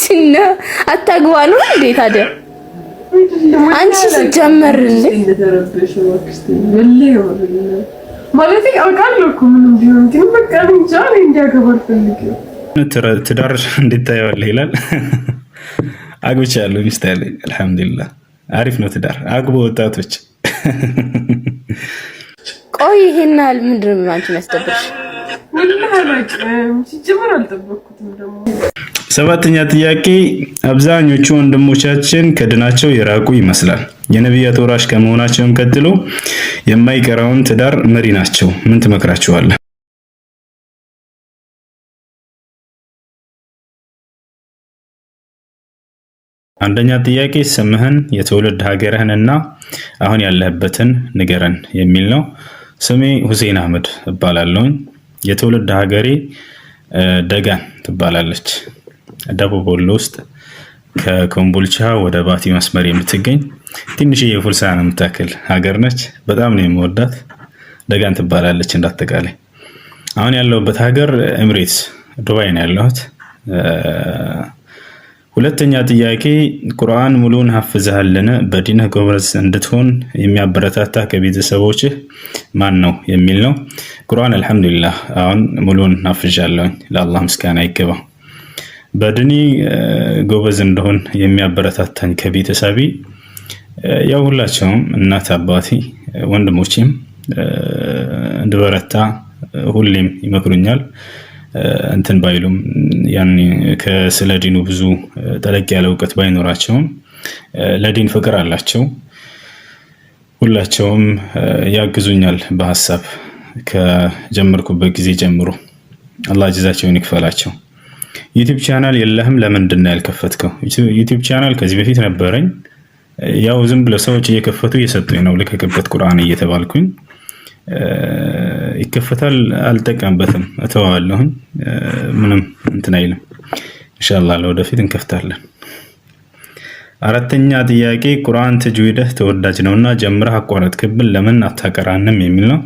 አንቺና አታግባ ነው እንዴ ታዲያ? አንቺ ሲጀመር እንዴ ማለት አውቃለሁ እኮ ምንም ቢሆን ግን በቃ እንጃ እንዲያገባ አልፈልግም። ትዳር እንዴት ታየዋለህ ይላል። አግብቻለሁ፣ ሚስት አለኝ። አልሐምዱሊላህ አሪፍ ነው ትዳር። አግቡ ወጣቶች። ቆይ ይሄን ያህል ምንድን ነው አንቺ የሚያስደብርሽ? ወላሂ አላውቅም። ሲጀመር አልጠበቅኩትም ደግሞ። ሰባተኛ ጥያቄ አብዛኞቹ ወንድሞቻችን ከድናቸው የራቁ ይመስላል። የነቢያት ወራሽ ከመሆናቸውም ቀጥሎ የማይቀራውን ትዳር መሪ ናቸው። ምን ትመክራቸዋለህ? አንደኛ ጥያቄ ስምህን፣ የትውልድ ሀገርህን እና አሁን ያለህበትን ንገረን የሚል ነው። ስሜ ሁሴን አህመድ እባላለሁኝ። የትውልድ ሀገሬ ደጋን ትባላለች። ደቡብ ወሎ ውስጥ ከኮምቦልቻ ወደ ባቲ መስመር የምትገኝ ትንሽዬ ፉልሳን የምታክል ሀገር ነች። በጣም ነው የምወዳት። ደጋን ትባላለች። እንዳጠቃላይ አሁን ያለሁበት ሀገር ኤምሬትስ ዱባይ ነው ያለሁት። ሁለተኛ ጥያቄ ቁርአን ሙሉን ሀፍዘሃልን? በዲንህ ጎበዝ እንድትሆን የሚያበረታታ ከቤተሰቦችህ ማን ነው የሚል ነው። ቁርአን አልሐምዱሊላህ አሁን ሙሉን ሀፍዣለሁኝ። ለአላህ ምስጋና ይገባ። በድኒ ጎበዝ እንደሆን የሚያበረታታኝ ከቤተሰቤ ያው ሁላቸውም እናት አባቴ፣ ወንድሞቼም እንድበረታ ሁሌም ይመክሩኛል። እንትን ባይሉም ያን ስለ ዲኑ ብዙ ጠለቅ ያለ እውቀት ባይኖራቸውም ለዲን ፍቅር አላቸው። ሁላቸውም ያግዙኛል በሀሳብ ከጀመርኩበት ጊዜ ጀምሮ። አላህ ጀዛቸውን ይክፈላቸው። YouTube channel የለህም? ለምንድን ነው ያልከፈትከው? YouTube channel ከዚህ በፊት ነበረኝ። ያው ዝም ብለው ሰዎች እየከፈቱ እየሰጡኝ ነው፣ ልቀቅበት ቁርአን እየተባልኩኝ ይከፈታል። አልጠቀምበትም፣ እተዋለሁኝ። ምንም እንትን አይልም። ኢንሻአላህ ለወደፊት እንከፍታለን። አራተኛ ጥያቄ ቁርአን ተጅዊድህ ተወዳጅ ነውና ጀምረህ አቋረጥክብን ለምን አታቀራንም የሚል ነው።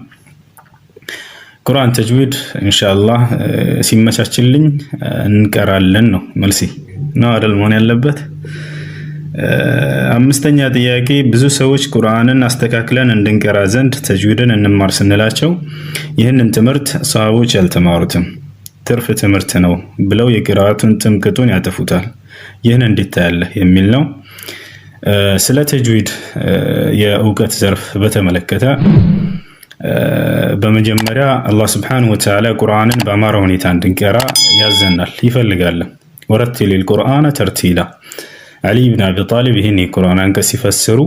ቁርአን ተጅዊድ ኢንሻአላህ ሲመቻችልኝ እንቀራለን ነው መልሴ ነው አይደል መሆን ያለበት። አምስተኛ ጥያቄ ብዙ ሰዎች ቁርአንን አስተካክለን እንድንቀራ ዘንድ ተጅዊድን እንማር ስንላቸው ይህንን ትምህርት ሰሃቦች ያልተማሩትም ትርፍ ትምህርት ነው ብለው የቅራአቱን ጥምቅጡን ያጠፉታል። ይህን እንዴት ታያለህ የሚል ነው። ስለ ተጅዊድ የእውቀት ዘርፍ በተመለከተ በመጀመሪያ አላህ ስብሐነሁ ወተዓላ ቁርአንን በአማረ ሁኔታ እንድንቀራ ያዘናል፣ ይፈልጋል። ወረቲሊል ቁርአነ ተርቲላ። ዓሊ ብን አቢ ጣሊብ ይህን የቁርአን አንቀጽ ሲፈስሩ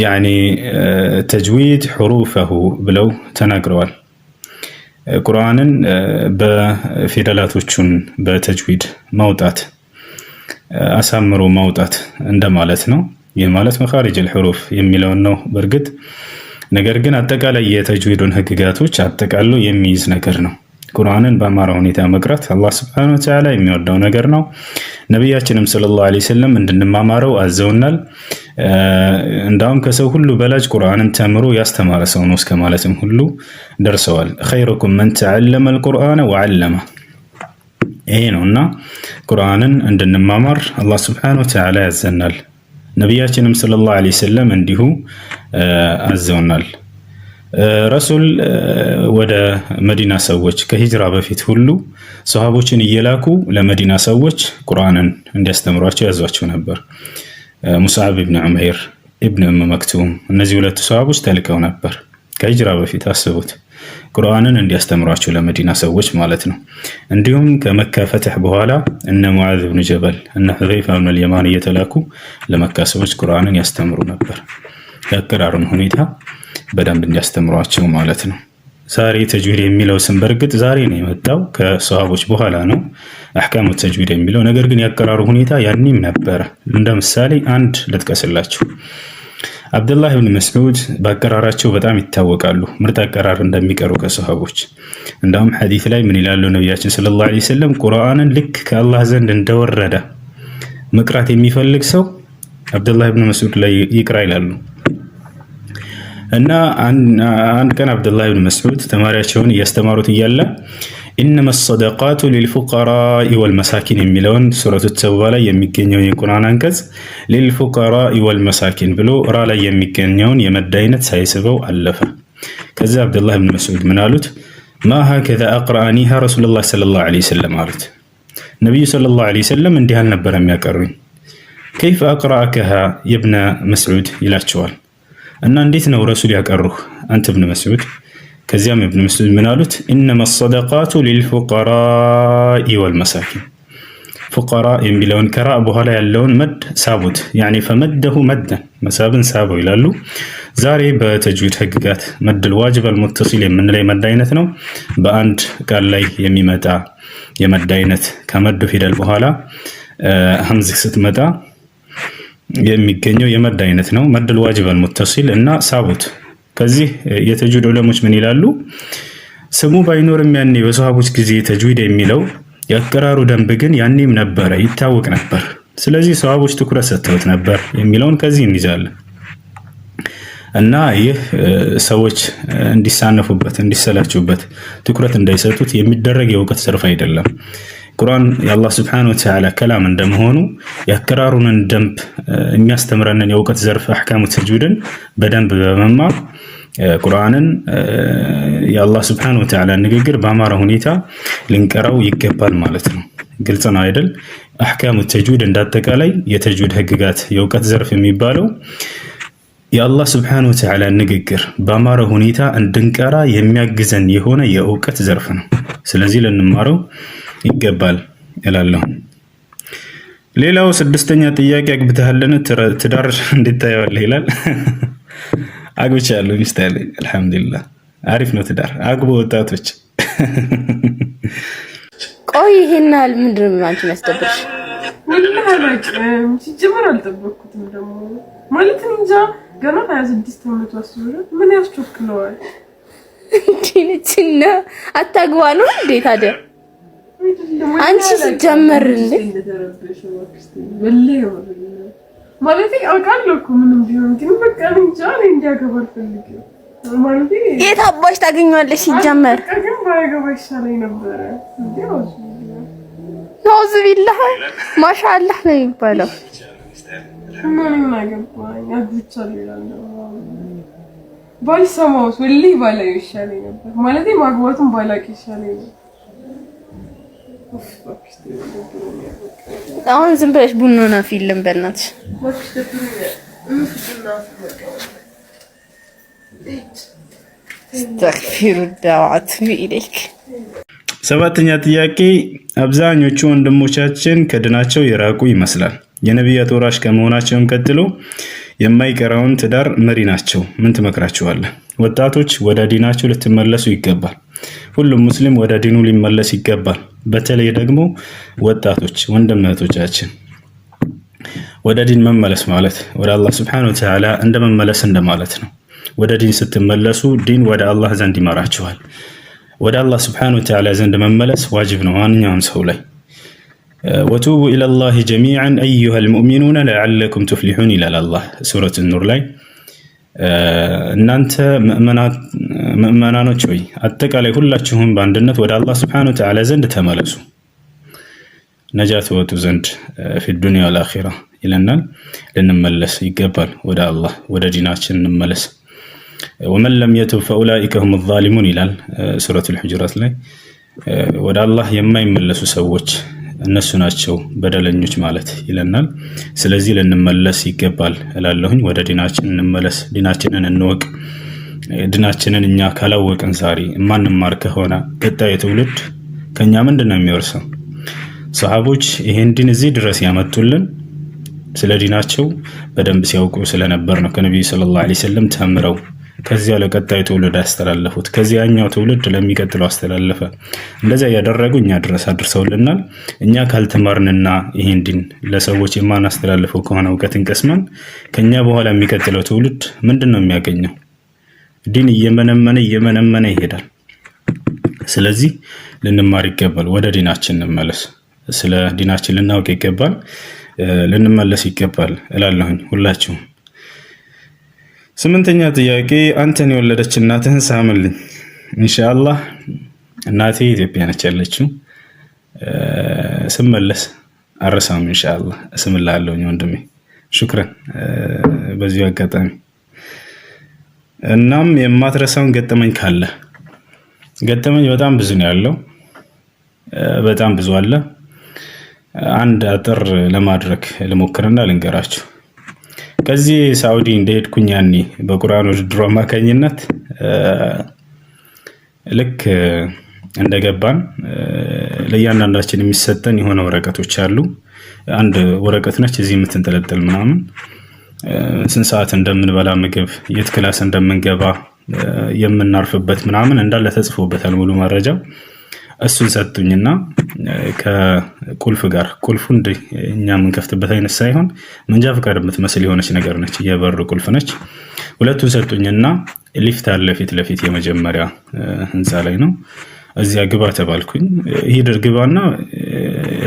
ያኒ ተጅዊድ ሑሩፈሁ ብለው ተናግረዋል። ቁርአንን በፊደላቶቹን በተጅዊድ ማውጣት አሳምሮ ማውጣት እንደማለት ነው። ይህ ማለት መኻሪጅ ልሑሩፍ የሚለውን ነው በእርግጥ ነገር ግን አጠቃላይ የተጅዊዱን ህግጋቶች አጠቃሎ የሚይዝ ነገር ነው። ቁርአንን በአማራ ሁኔታ መቅራት አላህ ስብሐነሁ ወተዓላ የሚወደው ነገር ነው። ነቢያችንም ሰለላሁ ዐለይሂ ወሰለም እንድንማማረው አዘውናል። እንዳውም ከሰው ሁሉ በላጭ ቁርአንን ተምሮ ያስተማረ ሰው ነው እስከ ማለትም ሁሉ ደርሰዋል። ኸይሩኩም መን ተዐለመ አልቁርአነ ወዐለመ። ይሄ ነው እና ቁርአንን እንድንማማር አላህ ስብሐነሁ ወተዓላ ያዘናል። ነቢያችንም ሰለላሁ ዐለይሂ ወሰለም እንዲሁ አዘውናል። ረሱል ወደ መዲና ሰዎች ከሂጅራ በፊት ሁሉ ሰሃቦችን እየላኩ ለመዲና ሰዎች ቁርአንን እንዲያስተምሯቸው ያዟቸው ነበር። ሙስዓብ ኢብን ዑመይር፣ ኢብን ኡም መክቱም እነዚህ ሁለቱ ሰሃቦች ተልከው ነበር ከሂጅራ በፊት አስቡት፣ ቁርአንን እንዲያስተምሯቸው ለመዲና ሰዎች ማለት ነው። እንዲሁም ከመካ ፈትሕ በኋላ እነ ሙዓዝ ብን ጀበል እነ ሑዘይፋ ብን አልየማን እየተላኩ ለመካ ሰዎች ቁርአንን ያስተምሩ ነበር። የአቀራሩን ሁኔታ በደንብ እንዲያስተምሯቸው ማለት ነው። ዛሬ ተጅዊድ የሚለው ስም በእርግጥ ዛሬ ነው የመጣው፣ ከሰሃቦች በኋላ ነው አሕካሙ ተጅዊድ የሚለው ነገር ግን ያቀራሩ ሁኔታ ያኔም ነበረ። እንደ ምሳሌ አንድ ልጥቀስላችሁ። አብደላህ ብን መስዑድ በአቀራራቸው በጣም ይታወቃሉ፣ ምርጥ አቀራር እንደሚቀሩ ከሰሃቦች። እንዳውም ሐዲስ ላይ ምን ይላሉ ነቢያችን ሰለላሁ ዐለይሂ ወሰለም ቁርአንን ልክ ከአላህ ዘንድ እንደወረደ መቅራት የሚፈልግ ሰው አብደላህ ብን መስዑድ ላይ ይቅራ ይላሉ። እና አንድ ቀን አብደላህ ብን መስዑድ ተማሪያቸውን እያስተማሩት እያለ إنما الصدقات للفقراء والمساكين የሚለውን ሱረቱ ተውባ ላይ የሚገኘውን የቁርአን አንቀጽ للفقراء والمساكين ብሎ ራ ላይ የሚገኘውን የመድ አይነት ሳይስበው አለፈ። ከዚያ አብዱላህ ብን መስዑድ ምን አሉት? ما هكذا أقرأنيها رسول الله صلى الله عليه وسلم አሉት። ነቢዩ صلى الله عليه وسلم እንዲህ አልነበረም ያቀሩኝ። كيف أقرأكها يا ابن مسعود ይላቸዋል። እና እንዴት ነው ረሱል ያቀሩህ አንተ እብን መስዑድ? ከዚያም እብን መስዑድ ምን አሉት? إنما الصدقات للفقراء والمساكين። فقراء የሚለውን ከራ በኋላ ያለውን መድ ሳቡት፣ يعني فمده مدا መሳብን ሳበው ይላሉ። ዛሬ በተጅዊድ ህግጋት مد الواجب المتصل የምንለው የመድ አይነት ነው። በአንድ ቃል ላይ የሚመጣ የመድ አይነት ከመዱ ፊደል በኋላ ሀምዝ ስትመጣ የሚገኘው የመድ አይነት ነው። مد الواجب المتصل እና ሳቡት። ከዚህ የተጅዊድ ዑለሞች ምን ይላሉ? ስሙ ባይኖርም ያኔ በሰሃቦች ጊዜ ተጅዊድ የሚለው የአቀራሩ ደንብ ግን ያኔም ነበረ፣ ይታወቅ ነበር። ስለዚህ ሰሃቦች ትኩረት ሰጥተውት ነበር የሚለውን ከዚህ እንይዛለን። እና ይህ ሰዎች እንዲሳነፉበት፣ እንዲሰላቹበት፣ ትኩረት እንዳይሰጡት የሚደረግ የእውቀት ዘርፍ አይደለም። ቁርአን የአላህ سبحانه وتعالى كلام እንደመሆኑ የአቀራሩንን ደንብ የሚያስተምረንን የእውቀት ዘርፍ አሕካሙ ተጅዊድን በደንብ በመማር ቁርአንን የአላህ سبحانه وتعالى ንግግር በአማረ ሁኔታ ልንቀራው ይገባል ማለት ነው። ግልጽ ነው አይደል? አሕካሙ ተጅዊድ እንዳጠቃላይ የተጅዊድ ህግጋት የእውቀት ዘርፍ የሚባለው የአላህ سبحانه وتعالى ንግግር በአማረ ሁኔታ እንድንቀራ የሚያግዘን የሆነ የእውቀት ዘርፍ ነው። ስለዚህ ልንማረው ይገባል እላለሁ። ሌላው ስድስተኛ ጥያቄ አግብተሃልን? ትዳር እንዴት ታየዋለህ ይላል። አግብቻለሁ፣ ሚስት አለኝ። አልሐምዱሊላህ አሪፍ ነው ትዳር። አግቡ ወጣቶች። ቆይ ይሄን ያህል ምንድን ነው አንቺ የሚያስደብርሽ? ወላሂ አላውቅም። ሲጀመር አልጠበቅኩትም ደግሞ ማለት እንጃ። ገና 26 ዓመቱ አስበው ምን ያስቸኩለዋል? እንዴ ነችና አታግባ ነው እንዴ ታዲያ? አንቺ ሲጀመር እንዴ ማለት አውቃለሁ እኮ ምንም ቢሆን ግን በቃ እንጃ እኔ እንዲያገባ አልፈልግም። ማለት የት አባሽ ታገኘዋለሽ? ሲጀመር በቃ ግን ባያገባ ይሻለኝ ነበረ። እንዴ أعوذ بالله ማሻአላህ ነው የሚባለው። ምን አገባኝ አግብቻለሁ ይላል ደግሞ። ባልሰማውስ ወላሂ ባላየው ይሻለኝ ነበር። ማለቴ ማግባቱን ባላውቅ ይሻለኝ ነበር። ኡፍ እባክሽ ተይው፣ ደብሮኛል። በቃ አሁን ዝም ብለሽ ቡና ፊልም በእናትሽ። እባክሽ ደብሮኛል። ቡና በቃ أستغفر الله وأتوب إليك። ሰባተኛ ጥያቄ አብዛኞቹ ወንድሞቻችን ከድናቸው የራቁ ይመስላል። የነቢያት ወራሽ ከመሆናቸውም ቀጥሎ የማይቀረውን ትዳር መሪ ናቸው። ምን ትመክራቸዋለህ? ወጣቶች ወደ ዲናቸው ልትመለሱ ይገባል። ሁሉም ሙስሊም ወደ ዲኑ ሊመለስ ይገባል። በተለይ ደግሞ ወጣቶች ወንድም እህቶቻችን ወደ ዲን መመለስ ማለት ወደ አላህ سبحانه وتعالى እንደመመለስ እንደማለት ነው። ወደ ዲን ስትመለሱ ዲን ወደ አላህ ዘንድ ይመራችኋል። ወደ አላህ سبحانه وتعالى ዘንድ መመለስ ዋጅብ ነው ማንኛውም ሰው ላይ። وتوبوا إلى الله جميعا أيها المؤمنون لعلكم تفلحون ይላል አላህ ሱረት ኑር ላይ። እናንተ ምእመናኖች ሆይ አጠቃላይ ሁላችሁም በአንድነት ወደ አላህ سبحانه وتعالى ዘንድ ተመለሱ ነጃ ትወጡ ዘንድ في الدنيا والآخرة ይለናል። ልንመለስ ይገባል ወደ አላህ፣ ወደ ዲናችን እንመለስ። ومن لم يتب فأولئك هم الظالمون ይላል ሱረቱል ሁጁራት ላይ። ወደ አላህ የማይመለሱ ሰዎች እነሱ ናቸው በደለኞች ማለት ይለናል። ስለዚህ ልንመለስ ይገባል እላለሁኝ። ወደ ዲናችን እንመለስ፣ ዲናችንን እንወቅ። ዲናችንን እኛ ካላወቅን ዛሬ የማንማር ከሆነ ቀጣዩ ትውልድ ከኛ ምንድን ነው የሚወርሰው? ሰሃቦች ይሄን ዲን እዚህ ድረስ ያመጡልን ስለ ዲናቸው በደንብ ሲያውቁ ስለነበር ነው። ከነቢዩ صلى الله عليه وسلم ተምረው ከዚያ ለቀጣዩ ትውልድ አስተላለፉት። ከዚያኛው ትውልድ ለሚቀጥለው አስተላለፈ። እንደዚያ እያደረጉ እኛ ድረስ አድርሰውልናል። እኛ ካልተማርንና ይሄን ዲን ለሰዎች የማናስተላልፈው ከሆነ እውቀትን ቀስመን ከኛ በኋላ የሚቀጥለው ትውልድ ምንድን ነው የሚያገኘው? ዲን እየመነመነ እየመነመነ ይሄዳል። ስለዚህ ልንማር ይገባል። ወደ ዲናችን እንመለስ። ስለ ዲናችን ልናውቅ ይገባል። ልንመለስ ይገባል እላለሁኝ ሁላችሁም። ስምንተኛ ጥያቄ አንተን የወለደች እናትህን ሳምልኝ። ኢንሻአላህ እናቴ ኢትዮጵያ ነች ያለችው። ስመለስ አረሳም ኢንሻአላህ እስምልሃለሁኝ ወንድሜ። شكرا በዚሁ አጋጣሚ። እናም የማትረሳውን ገጠመኝ ካለ? ገጠመኝ በጣም ብዙ ነው ያለው፣ በጣም ብዙ አለ። አንድ አጠር ለማድረግ ልሞክርና ልንገራችሁ። ከዚህ ሳውዲ እንደሄድኩኝ ያኔ በቁርአን ውድድሩ አማካኝነት ልክ እንደገባን ለእያንዳንዳችን የሚሰጠን የሆነ ወረቀቶች አሉ። አንድ ወረቀት ነች እዚህ የምትንጠለጠል ምናምን፣ ስንት ሰዓት እንደምንበላ ምግብ፣ የት class እንደምንገባ፣ የምናርፍበት ምናምን እንዳለ ተጽፎበታል ሙሉ መረጃው። እሱን ሰጡኝና ከቁልፍ ጋር፣ ቁልፉ እኛ የምንከፍትበት አይነት ሳይሆን መንጃ ፈቃድ የምትመስል የሆነች ነገር ነች፣ የበር ቁልፍ ነች። ሁለቱን ሰጡኝና ሊፍት አለ ፊት ለፊት የመጀመሪያ ህንፃ ላይ ነው። እዚያ ግባ ተባልኩኝ። ሂድ ግባና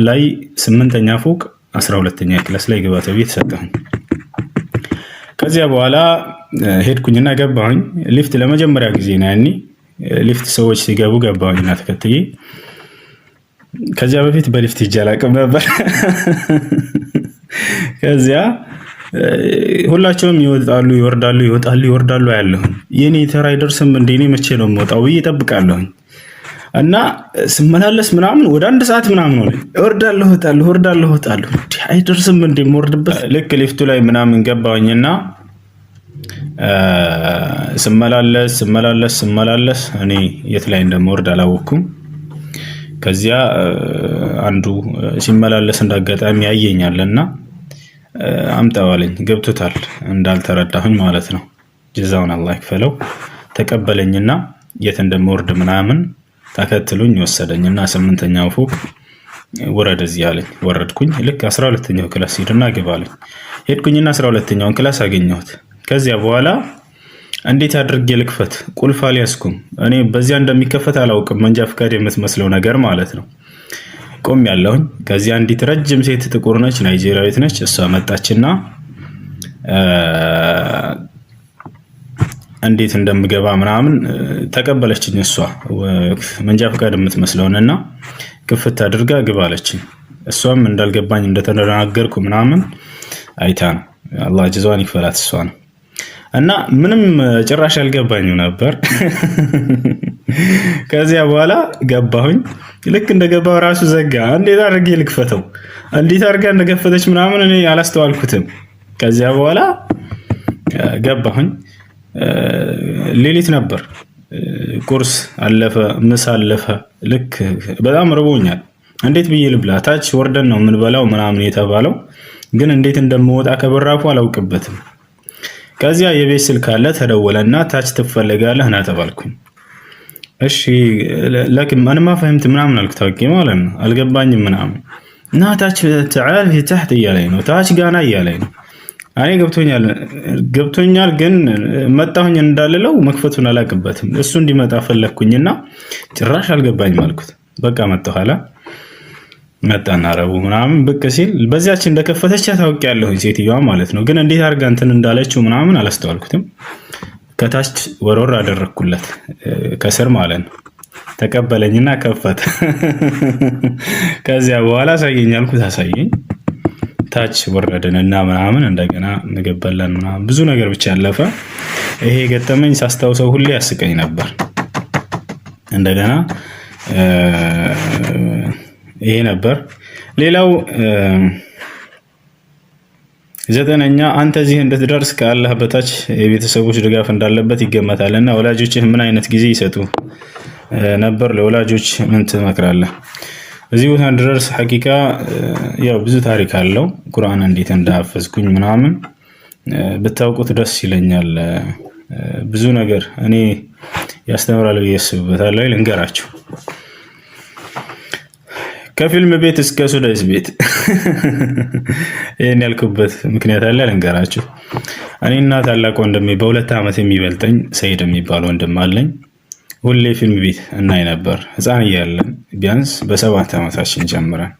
ላይ 8ኛ ፎቅ 12ኛ class ላይ ግባ ተብዬ ተሰጠሁኝ። ከዚያ በኋላ ሄድኩኝና ገባሁኝ። ሊፍት ለመጀመሪያ ጊዜ ነው ያኔ ሊፍት ሰዎች ሲገቡ ገባሁኝና ተከትዬ። ከዚያ በፊት በሊፍት ሄጄ አላውቅም ነበር። ከዚያ ሁላቸውም ይወጣሉ ይወርዳሉ፣ ይወጣሉ ይወርዳሉ አያለሁኝ። የኔ ተራ አይደርስም እንደ እኔ መቼ ነው የምወጣው ብዬ እጠብቃለሁኝ። እና ስመላለስ ምናምን ወደ አንድ ሰዓት ምናምን ሆነ። እወርዳለሁ እወጣለሁ፣ እወርዳለሁ እወጣለሁ፣ አይደርስም እንደ የምወርድበት። ልክ ሊፍቱ ላይ ምናምን ገባሁኝና ስመላለስ ስመላለስ ስመላለስ እኔ የት ላይ እንደምወርድ አላወቅኩም። ከዚያ አንዱ ሲመላለስ እንዳጋጣሚ ያየኛል እና አምጣው አለኝ። ገብቶታል እንዳልተረዳሁኝ ማለት ነው። ጀዛውን አላህ ይክፈለው። ተቀበለኝና የት እንደምወርድ ምናምን ተከትሎኝ ወሰደኝና 8ኛው ፎቅ ውረድ እዚህ አለኝ። ወረድኩኝ። ልክ 12ኛው class ሂድና ግባ አለኝ። ሄድኩኝና 12ኛውን class አገኘሁት። ከዚያ በኋላ እንዴት አድርጌ ልክፈት? ቁልፍ አልያዝኩም። እኔ በዚያ እንደሚከፈት አላውቅም። መንጃ ፈቃድ የምትመስለው ነገር ማለት ነው። ቆም ያለሁኝ። ከዚያ አንዲት ረጅም ሴት ጥቁር ነች፣ ናይጄሪያዊት ነች። እሷ መጣችና እንዴት እንደምገባ ምናምን ተቀበለችኝ። እሷ መንጃ ፈቃድ የምትመስለውን እና ክፍት አድርጋ ግባ አለችኝ። እሷም እንዳልገባኝ እንደተደናገርኩ ምናምን አይታ ነው። አላህ ጀዛዋን ይክፈላት እሷ ነው። እና ምንም ጭራሽ አልገባኝም ነበር። ከዚያ በኋላ ገባሁኝ። ልክ እንደገባሁ ራሱ ዘጋ። እንዴት አድርጌ ልክፈተው? እንዴት አድርጋ እንደከፈተች ምናምን እኔ አላስተዋልኩትም። ከዚያ በኋላ ገባሁኝ። ሌሊት ነበር። ቁርስ አለፈ፣ ምሳ አለፈ። ልክ በጣም ርቦኛል። እንዴት ብዬ ልብላ? ታች ወርደን ነው የምንበላው ምናምን የተባለው፣ ግን እንዴት እንደምወጣ ከበራፉ አላውቅበትም። ከዚያ የቤት ስልክ አለ፣ ተደወለና ታች ትፈለጋለህ ና ተባልኩኝ። እሺ لكن أنا ما فهمت ምናምን አልኩ፣ ታውቂ ማለት ነው አልገባኝም ምናምን እና ታች تعال تحت እያለኝ ነው፣ ታች ጋና እያለኝ ነው። እኔ ገብቶኛል ገብቶኛል፣ ግን መጣሁኝ እንዳልለው መክፈቱን አላውቅበትም። እሱ እንዲመጣ ፈለግኩኝና ጭራሽ አልገባኝም አልኩት። በቃ መጣሁ አለ። መጣና አረቡ ምናምን ብቅ ሲል በዚያች እንደከፈተች ታውቂያለሁኝ ሴትዮዋ ማለት ነው። ግን እንዴት አድርጋ እንትን እንዳለችው ምናምን አላስተዋልኩትም። ከታች ወረወር አደረግኩለት ከስር ማለት ነው። ተቀበለኝና ከፈተ። ከዚያ በኋላ አሳየኝ አልኩት፣ አሳየኝ። ታች ወረድን እና ምናምን እንደገና ምግብ በላን ምናምን ብዙ ነገር ብቻ ያለፈ። ይሄ ገጠመኝ ሳስታውሰው ሁሌ ያስቀኝ ነበር። እንደገና ይሄ ነበር። ሌላው 9ኛ አንተ እዚህ እንድትደርስ ከአላህ በታች የቤተሰቦች ድጋፍ እንዳለበት ይገመታል እና ወላጆችህ ምን አይነት ጊዜ ይሰጡ ነበር? ለወላጆች ምን ትመክራለህ? እዚህ ቦታ እንድደርስ ሐቂቃ ያው ብዙ ታሪክ አለው። ቁርአን እንዴት እንዳፈዝኩኝ ምናምን ብታውቁት ደስ ይለኛል። ብዙ ነገር እኔ ያስተምራል ብዬ አስብበታለሁ። ልንገራችሁ። ከፊልም ቤት እስከ ሱዳይስ ቤት ይህን ያልኩበት ምክንያት አለ፣ ልንገራችሁ። እኔና ታላቅ ወንድሜ በ2 ዓመት የሚበልጠኝ ሰይድ የሚባል ወንድም አለኝ። ሁሌ ፊልም ቤት እናይ ነበር ህፃን እያለን፣ ቢያንስ በ7 ዓመታችን ጀምረን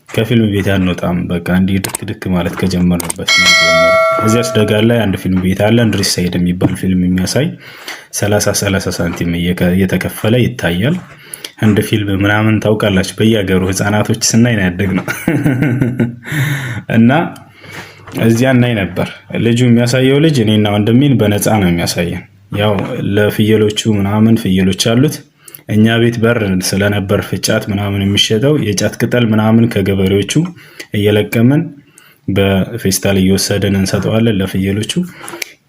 ከፊልም ቤት አንወጣም። በቃ እንዲህ ድክ ድክ ማለት ከጀመርንበት ጀምሮ እዚያስ ደጋ ላይ አንድ ፊልም ቤት አለ፣ እንድሪስ ሰይድ የሚባል ፊልም የሚያሳይ 30 30 ሳንቲም እየተከፈለ ይታያል። ህንድ ፊልም ምናምን ታውቃላችሁ፣ በየሀገሩ ህፃናቶች ስናይ ነው ያደግነው እና እዚያ እናይ ነበር። ልጁ የሚያሳየው ልጅ እኔና ወንድሜን በነፃ ነው የሚያሳየን። ያው ለፍየሎቹ ምናምን ፍየሎች አሉት። እኛ ቤት በር ስለነበር ፍጫት ምናምን የሚሸጠው የጫት ቅጠል ምናምን ከገበሬዎቹ እየለቀምን በፌስታል እየወሰድን እንሰጠዋለን ለፍየሎቹ።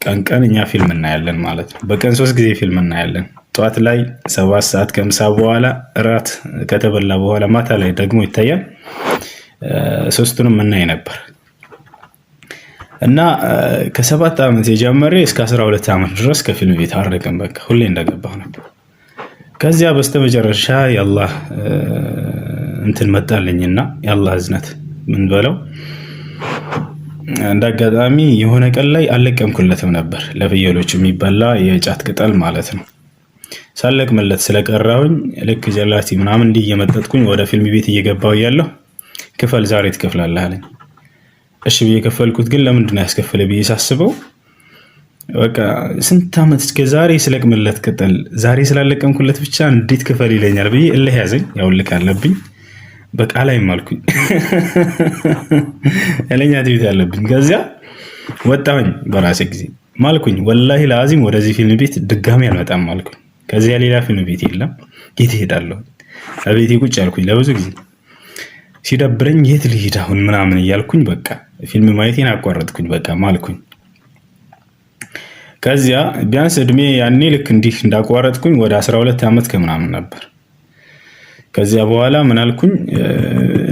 ቀን ቀን እኛ ፊልም እናያለን ማለት ነው። በቀን 3 ጊዜ ፊልም እናያለን። ጠዋት ላይ 7 ሰዓት ከምሳ በኋላ እራት ከተበላ በኋላ ማታ ላይ ደግሞ ይታያል። 3ቱንም እናይ ነበር እና ከ7 ዓመት የጀመረ እስከ 12 ዓመት ድረስ ከፊልም ቤት አልርቅም። በቃ ሁሌ እንደገባሁ ነበር። ከዚያ በስተመጨረሻ የአላህ እንትን መጣልኝና የአላህ እዝነት ምን በለው እንዳጋጣሚ የሆነ ቀን ላይ አልለቀምኩለትም ነበር ለፍየሎች የሚበላ የጫት ቅጠል ማለት ነው። ሳለቅምለት ስለቀራሁኝ ልክ ጀላቲ ምናምን እንዲህ እየመጠጥኩኝ ወደ ፊልም ቤት እየገባሁ እያለሁ ክፈል ዛሬ ትከፍላለህ አለኝ። እሺ ብዬ ከፈልኩት። ግን ለምንድን ነው ያስከፈለ ብዬ ሳስበው በቃ ስንት ዓመት እስከ ዛሬ ስለቅምለት ቅጠል ዛሬ ስላለቀምኩለት ብቻ እንዴት ክፈል ይለኛል ብዬ እልህ ያዘኝ። ያው እልክ አለብኝ በቃ ላይም አልኩኝ ያለኛ ትዕቢት ያለብኝ። ከዚያ ወጣሁኝ በራሴ ጊዜ ማልኩኝ፣ ወላሂ ለአዚም ወደዚህ ፊልም ቤት ድጋሚ አልመጣም አልኩኝ። ከዚያ ሌላ ፊልም ቤት የለም፣ የት እሄዳለሁ? ቤቴ ቁጭ አልኩኝ ለብዙ ጊዜ ሲደብረኝ የት ልሂድ አሁን ምናምን እያልኩኝ በቃ ፊልም ማየቴን አቋረጥኩኝ። በቃ ማልኩኝ። ከዚያ ቢያንስ እድሜ ያኔ ልክ እንዲህ እንዳቋረጥኩኝ ወደ 12 ዓመት ከምናምን ነበር። ከዚያ በኋላ ምን አልኩኝ፣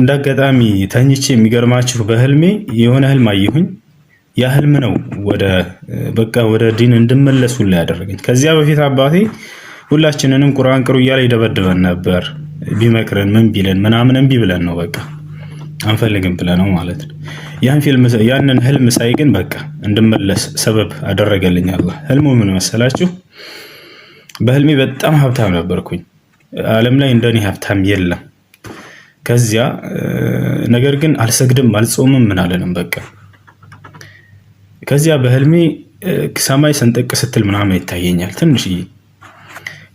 እንዳጋጣሚ ተኝቼ የሚገርማችሁ በህልሜ የሆነ ህልም አየሁኝ። ያ ህልም ነው ወደ በቃ ወደ ዲን እንድመለስ ሁላ ያደረገኝ። ከዚያ በፊት አባቴ ሁላችንንም ቁርአን ቅሩ እያለ ይደበድበን ነበር። ቢመክረን ምን ቢለን ምናምን እምቢ ብለን ነው በቃ አንፈልግም ብለን ነው ማለት ነው። ያንን ህልም ሳይ ግን በቃ እንድመለስ ሰበብ አደረገልኝ አላህ። ህልሙ ምን መሰላችሁ? በህልሜ በጣም ሀብታም ነበርኩኝ። ዓለም ላይ እንደኔ ሀብታም የለም። ከዚያ ነገር ግን አልሰግድም፣ አልጾምም፣ ምን አለንም በቃ። ከዚያ በህልሜ ሰማይ ሰንጠቅ ስትል ምናምን ይታየኛል ትንሽዬ።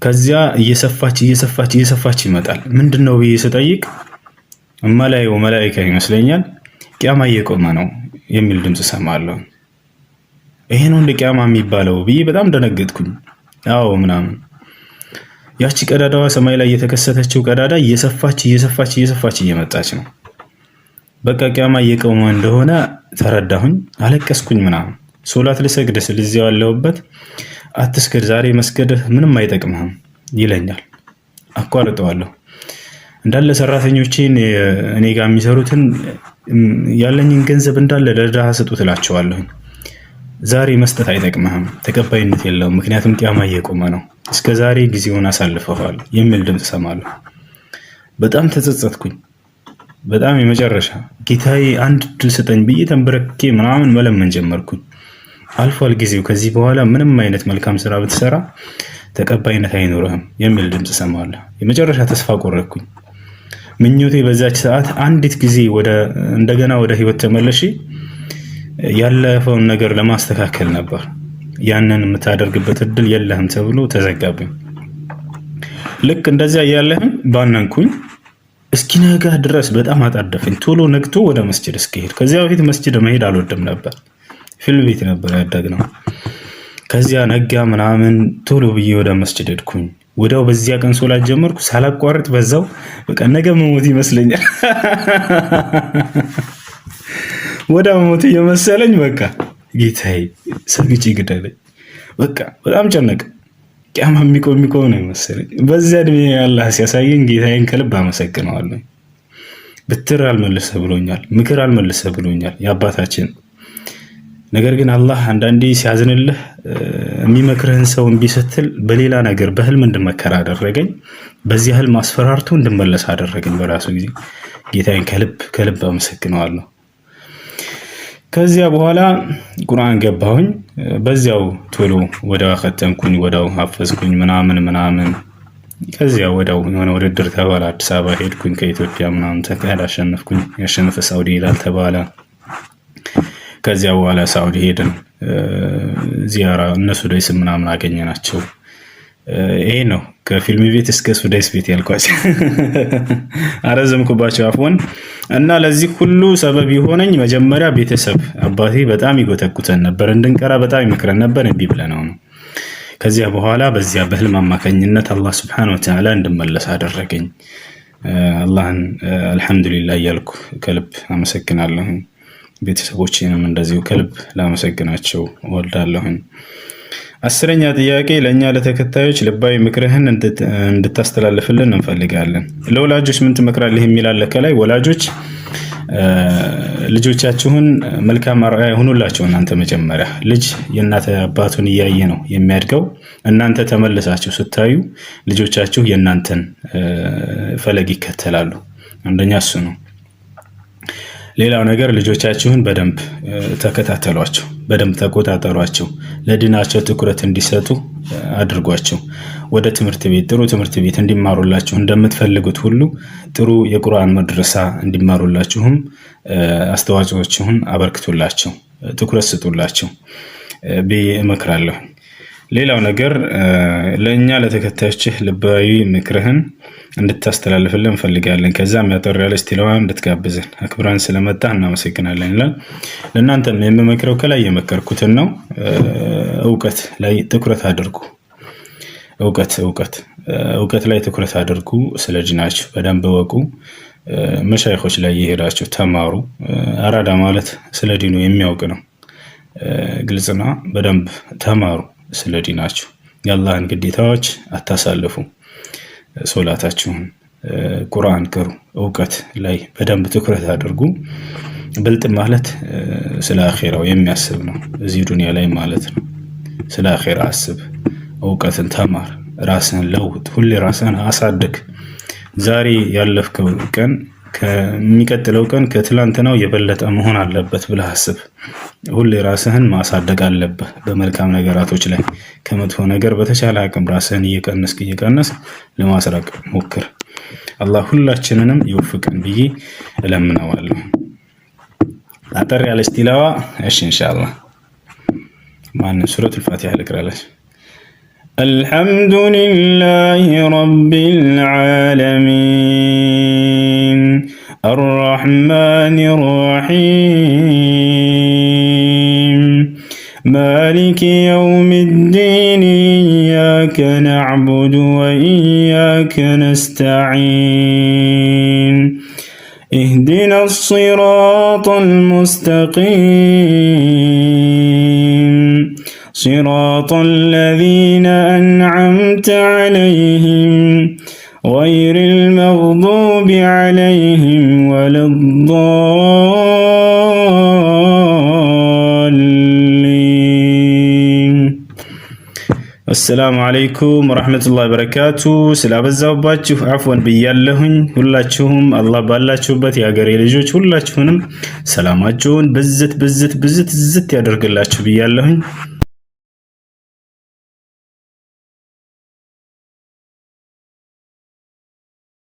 ከዚያ እየሰፋች እየሰፋች እየሰፋች ይመጣል። ምንድን ነው ብዬ ስጠይቅ እማላየው መላኢካ ይመስለኛል ቂያማ እየቆመ ነው የሚል ድምፅ ሰማለሁ። ይሄ ነው እንደ ቂያማ የሚባለው ብዬ በጣም ደነገጥኩኝ። አዎ ምናምን ያቺ ቀዳዳዋ ሰማይ ላይ የተከሰተችው ቀዳዳ እየሰፋች እየሰፋች እየሰፋች እየመጣች ነው። በቃ ቂያማ እየቆመ እንደሆነ ተረዳሁኝ። አለቀስኩኝ ምናምን። ሶላት ልሰግድ ስል እዚያው ያለሁበት አትስገድ፣ ዛሬ መስገድህ ምንም አይጠቅምህም ይለኛል። አቋርጠዋለሁ። እንዳለ ሰራተኞቼን እኔ ጋር የሚሰሩትን ያለኝን ገንዘብ እንዳለ ለድሃ ስጡት እላቸዋለሁኝ። ዛሬ መስጠት አይጠቅምህም፣ ተቀባይነት የለውም፣ ምክንያቱም ቂያማ እየቆመ ነው፣ እስከ ዛሬ ጊዜውን አሳልፈዋል የሚል ድምፅ እሰማለሁ። በጣም ተጸጸትኩኝ። በጣም የመጨረሻ ጌታዬ አንድ እድል ስጠኝ ብዬ ተንበረክኬ ምናምን መለመን ጀመርኩኝ። አልፏል ጊዜው፣ ከዚህ በኋላ ምንም አይነት መልካም ስራ ብትሰራ ተቀባይነት አይኖርህም የሚል ድምፅ እሰማለሁ። የመጨረሻ ተስፋ ቆረጥኩኝ። ምኞቴ በዛች ሰዓት አንዲት ጊዜ እንደገና ወደ ህይወት ተመለሼ ያለፈውን ነገር ለማስተካከል ነበር። ያንን የምታደርግበት እድል የለህም ተብሎ ተዘጋብኝ። ልክ እንደዚያ እያለህም ባነንኩኝ። እስኪነጋ ድረስ በጣም አጣደፈኝ። ቶሎ ነግቶ ወደ መስጅድ እስኪሄድ። ከዚያ በፊት መስጅድ መሄድ አልወድም ነበር። ፊልም ቤት ነበር ያደግነው። ከዚያ ነጋ ምናምን ቶሎ ብዬ ወደ መስጅድ ሄድኩኝ። ወዲያው በዚያ ቀን ሶላት ጀመርኩ ሳላቋርጥ በዛው በቃ ነገ መሞት ይመስለኛል። ወደ መሞት እየመሰለኝ በቃ ጌታዬ ሰግጄ ግደለኝ። በቃ በጣም ጨነቀ። ቂያማ የሚቆም የሚቆም ነው የመሰለኝ። በዚያ እድሜ አላህ ሲያሳየኝ ጌታዬን ከልብ አመሰግነዋለሁ። ብትር አልመልሰ ብሎኛል፣ ምክር አልመልሰ ብሎኛል የአባታችን ነገር ግን አላህ አንዳንዴ ሲያዝንልህ የሚመክርህን ሰው እምቢ ስትል በሌላ ነገር በህልም እንድመከር አደረገኝ። በዚህ ህልም አስፈራርቶ እንድመለስ አደረገኝ። በራሱ ጊዜ ጌታዬን ከልብ ከልብ አመሰግነዋለሁ። ከዚያ በኋላ ቁርአን ገባሁኝ። በዚያው ቶሎ ወዲያው አኸተምኩኝ፣ ወዲያው ሀፈዝኩኝ ምናምን ምናምን። ከዚያ ወዲያው የሆነ ውድድር ተባለ፣ አዲስ አበባ ሄድኩኝ ከኢትዮጵያ ምናምን ተካሄድ፣ አሸነፍኩኝ። ያሸነፈ ሳውዲ ይላል ተባለ። ከዚያ በኋላ ሳውዲ ሄድን፣ ዚያራ እነሱ ደስ ምናምን አገኘናቸው። ይሄ ነው። ከፊልም ቤት እስከ ሱዳይስ ቤት ያልኳቸው አረዘምኩባቸው፣ አፍወን። እና ለዚህ ሁሉ ሰበብ የሆነኝ መጀመሪያ ቤተሰብ፣ አባቴ በጣም ይጎተጉተን ነበር፣ እንድንቀራ በጣም ይመክረን ነበር። እምቢ ብለነው ነው። ከዚያ በኋላ በዚያ በህልም አማካኝነት አላህ ስብሐነሁ ወተዓላ እንድመለስ አደረገኝ። አላህን አልሐምዱሊላህ እያልኩ ከልብ አመሰግናለሁኝ። ቤተሰቦቼንም እንደዚሁ ከልብ ላመሰግናቸው እወዳለሁኝ። 10ኛ ጥያቄ፣ ለእኛ ለተከታዮች ልባዊ ምክርህን እንድታስተላልፍልን እንፈልጋለን። ለወላጆች ምን ትመክራለህ የሚል አለ ከላይ። ወላጆች ልጆቻችሁን መልካም አርአያ ሁኑላቸው። እናንተ መጀመሪያ፣ ልጅ የእናት አባቱን እያየ ነው የሚያድገው። እናንተ ተመልሳችሁ ስታዩ ልጆቻችሁ የእናንተን ፈለግ ይከተላሉ። አንደኛ እሱ ነው። ሌላው ነገር ልጆቻችሁን በደንብ ተከታተሏቸው፣ በደንብ ተቆጣጠሯቸው። ለዲናቸው ትኩረት እንዲሰጡ አድርጓቸው። ወደ ትምህርት ቤት፣ ጥሩ ትምህርት ቤት እንዲማሩላችሁ እንደምትፈልጉት ሁሉ ጥሩ የቁርአን መድረሳ እንዲማሩላችሁም አስተዋጽኦችሁን አበርክቱላቸው፣ ትኩረት ስጡላቸው ብዬ እመክራለሁ። ሌላው ነገር ለእኛ ለተከታዮችህ ልባዊ ምክርህን እንድታስተላልፍልን እንፈልጋለን። ከዛም ያጠር ያለች ቲላዋ እንድትጋብዘን አክብራን ስለመጣ እናመሰግናለን ይላል። ለእናንተም የምመክረው ከላይ የመከርኩትን ነው። እውቀት ላይ ትኩረት አድርጉ። እውቀት፣ እውቀት፣ እውቀት ላይ ትኩረት አድርጉ። ስለ ዲናችሁ በደንብ እወቁ። መሻይኾች ላይ የሄዳችሁ ተማሩ። አራዳ ማለት ስለ ዲኑ የሚያውቅ ነው። ግልጽና በደንብ ተማሩ ስለ ዲናችሁ። የአላህን ግዴታዎች አታሳልፉ። ሶላታችሁን፣ ቁርአን ቅሩ። እውቀት ላይ በደንብ ትኩረት አድርጉ። ብልጥ ማለት ስለ አኼራው የሚያስብ ነው። እዚህ ዱንያ ላይ ማለት ነው። ስለ አኼራ አስብ፣ እውቀትን ተማር፣ ራስህን ለውጥ፣ ሁሌ ራስህን አሳድግ። ዛሬ ያለፍከው ቀን ከሚቀጥለው ቀን ከትላንትናው የበለጠ መሆን አለበት ብለህ አስብ። ሁሌ ራስህን ማሳደግ አለብህ በመልካም ነገራቶች ላይ። ከመጥፎ ነገር በተቻለ አቅም ራስህን እየቀነስክ እየቀነስክ ለማስራቅ ሞክር። አላህ ሁላችንንም ይወፍቀን ብዬ እለምነዋለሁ። አጠር ያለች ቲላዋ፣ እሺ ኢንሻአላህ። ማን ሱረቱል ፋቲሃ ልቅራለች። الحمد لله رب العالمين الرحمن الرحيم مالك يوم الدين إياك نعبد وإياك نستعين اهدنا الصراط المستقيم صراط الذين أنعمت عليهم غير المغضوب عليهم ولا الضالين። አሰላሙ አለይኩም ወረሕመቱላሂ ወበረካቱ። ስላበዛሁባችሁ አፍወን ብያለሁኝ። ሁላችሁም አላህ ባላችሁበት የሀገሬ ልጆች ሁላችሁንም ሰላማችሁን ብዝት ብዝት ብዝት ዝት ያደርግላችሁ ብያለሁኝ።